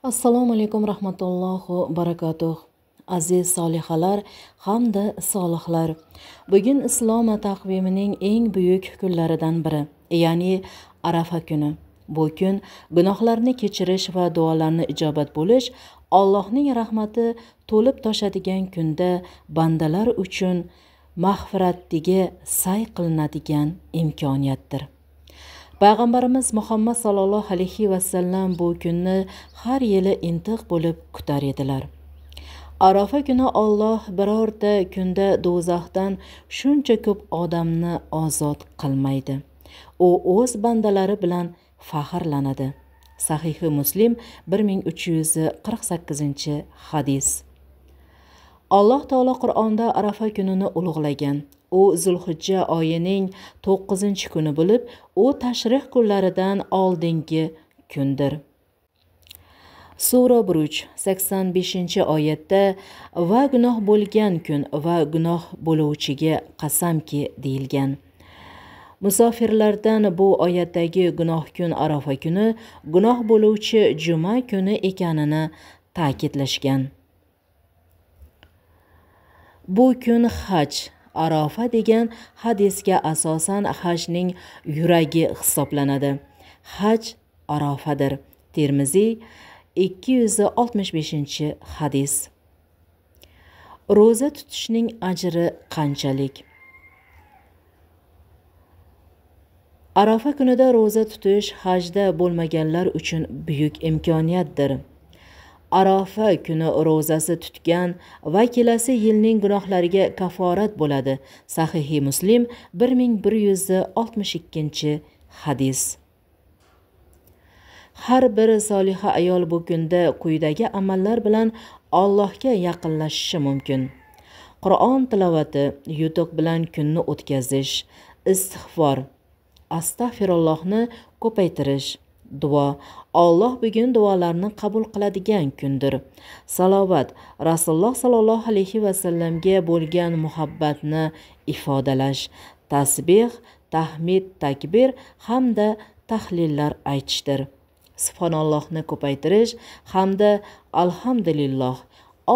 Assalomu alaykum rahmatullohi barakatuh. Aziz solihalar hamda solihlar. Bugun islom taqvimining eng buyuk kunlaridan biri, ya'ni Arafa kuni. Bu kun gunohlarni kechirish va duolarni ijobat bo'lish, Allohning rahmati to'lib toshadigan kunda bandalar uchun mag'firatga sa'y qilinadigan imkoniyatdir. Payg'ambarimiz Muhammad sallallohu alayhi va sallam bu kunni har yili intiq bo'lib kutar edilar. Arafa kuni Alloh birorta kunda do'zaxdan shuncha ko'p odamni ozod qilmaydi. U o'z bandalari bilan faxrlanadi. Sahihi Muslim 1348-hadis. Alloh taolo Qur'onda Arafa kunini ulug'lagan. U Zulhijja oyining 9-kuni bo'lib, u tashrih kunlaridan oldingi kundir. Sura Buruj 85-oyatda va gunoh bo'lgan kun va gunoh bo'luvchiga qasamki deyilgan. Musofirlardan bu oyatdagi gunoh kun Arafa kuni, gunoh bo'luvchi juma kuni ekanini ta'kidlashgan. Bu kun haj, Arafa degan hadisga asosan hajning yuragi hisoblanadi. Haj Arafadir. Termiziy 265-hadis. Ro'za tutishning ajri qanchalik? Arafa kunida ro'za tutish hajda bo'lmaganlar uchun buyuk imkoniyatdir. Arafa kuni ro'zasi tutgan va kelasi yilning gunohlariga kaforat bo'ladi. Sahihi Muslim 1162-hadis. Har bir soliha ayol bu kunda quyidagi amallar bilan Allohga yaqinlashishi mumkin. Qur'on tilovati, yutuq bilan kunni o'tkazish, istig'for, astag'firullohni ko'paytirish, duo. Alloh bugun duolarni qabul qiladigan kundir. Salovat, Rasululloh sallallohu alayhi va sallamga bo'lgan muhabbatni ifodalash, tasbih, tahmid, takbir hamda tahlillar aytishdir. Subhanallohni ko'paytirish hamda alhamdulillah,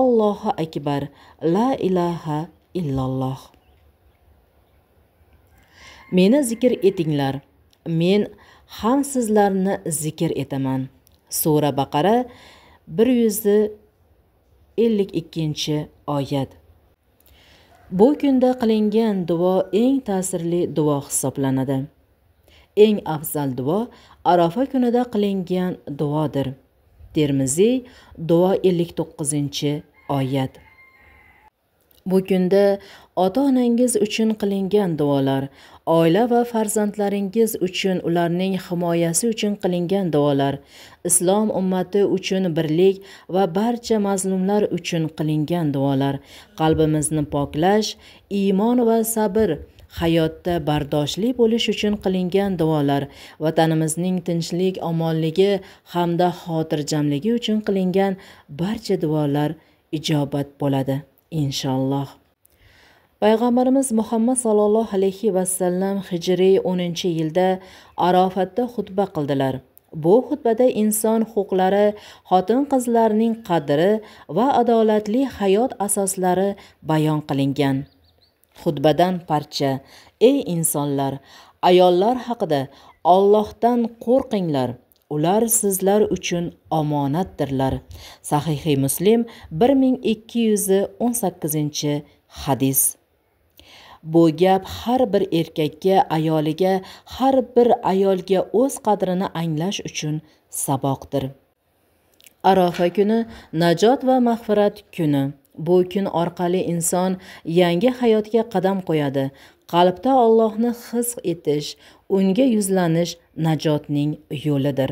Allohu akbar, la ilaha illalloh. Meni zikr etinglar, men ham sizlarni zikr etaman. Sura Baqara 152-oyat. Bu kunda qilingan duo eng ta'sirli duo hisoblanadi. Eng afzal duo Arafa kunida qilingan duodir. Termiziy duo 59-oyat. Bu kunda ota-onangiz uchun qilingan duolar, oila va farzandlaringiz uchun, ularning himoyasi uchun qilingan duolar, islom ummati uchun birlik va barcha mazlumlar uchun qilingan duolar, qalbimizni poklash, iymon va sabr, hayotda bardoshli bo'lish uchun qilingan duolar, vatanimizning tinchlik, omonligi hamda xotirjamligi uchun qilingan barcha duolar ijobat bo'ladi. Inshaalloh. Payg'ambarimiz Muhammad sallallohu alayhi va sallam hijriy 10-yilda Arafatda xutba qildilar. Bu xutbada inson huquqlari, xotin-qizlarning qadri va adolatli hayot asoslari bayon qilingan. Xutbadan parcha: Ey insonlar, ayollar haqida Allohdan qo'rqinglar. Ular sizlar uchun omonatdirlar. Sahihi Muslim 1218-hadis. Bu gap har bir erkakka, ayoliga, har bir ayolga o'z qadrini anglash uchun saboqdir. Arafa kuni najot va mag'firat kuni. Bu kun orqali inson yangi hayotga qadam qo'yadi. Qalbda Allohni his etish, unga yuzlanish najotning yo'lidir.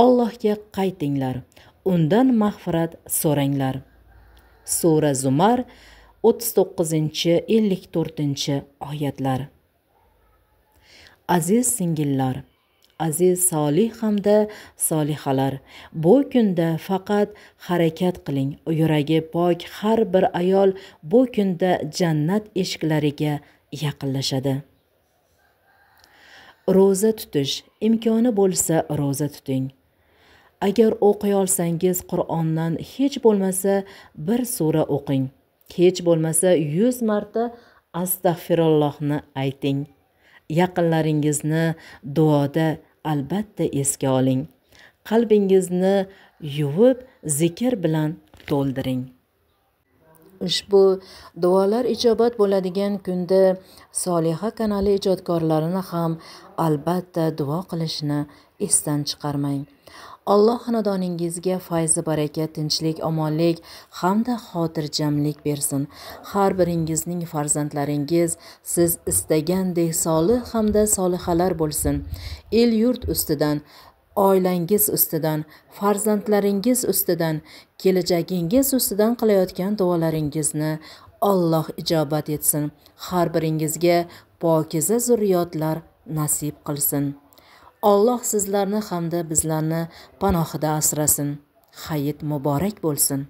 Allohga qaytinglar, undan mag'firat so'ranglar. Sura Zumar 39-54 oyatlar. Aziz singillar, aziz solih hamda solihalar, bu kunda faqat harakat qiling. Yuragi pok har bir ayol bu kunda jannat eshiklariga yaqinlashadi. Ro'za tutish imkoni bo'lsa ro'za tuting. Agar o'qiy olsangiz, Qur'ondan hech bo'lmasa bir sura o'qing. Hech bo'lmasa 100 marta astag'firullohni ayting. Yaqinlaringizni duoda albatta esga oling. Qalbingizni yuvib, zikr bilan to'ldiring. Ushbu duolar ijobat bo'ladigan kunda Soliha kanali ijodkorlarini ham albatta duo qilishni esdan chiqarmang. Alloh xonadoningizga fayz, baraka, tinchlik, omonlik hamda xotirjamlik bersin. Har biringizning farzandlaringiz siz istagandek solih hamda solihalar bo'lsin. El-yurt ustidan, oilangiz ustidan, farzandlaringiz ustidan, kelajagingiz ustidan qilayotgan duolaringizni Alloh ijobat etsin. Har biringizga pokiza zurriyotlar nasib qilsin. Alloh sizlarni hamda bizlarni panohida asrasin. Hayit muborak bo'lsin.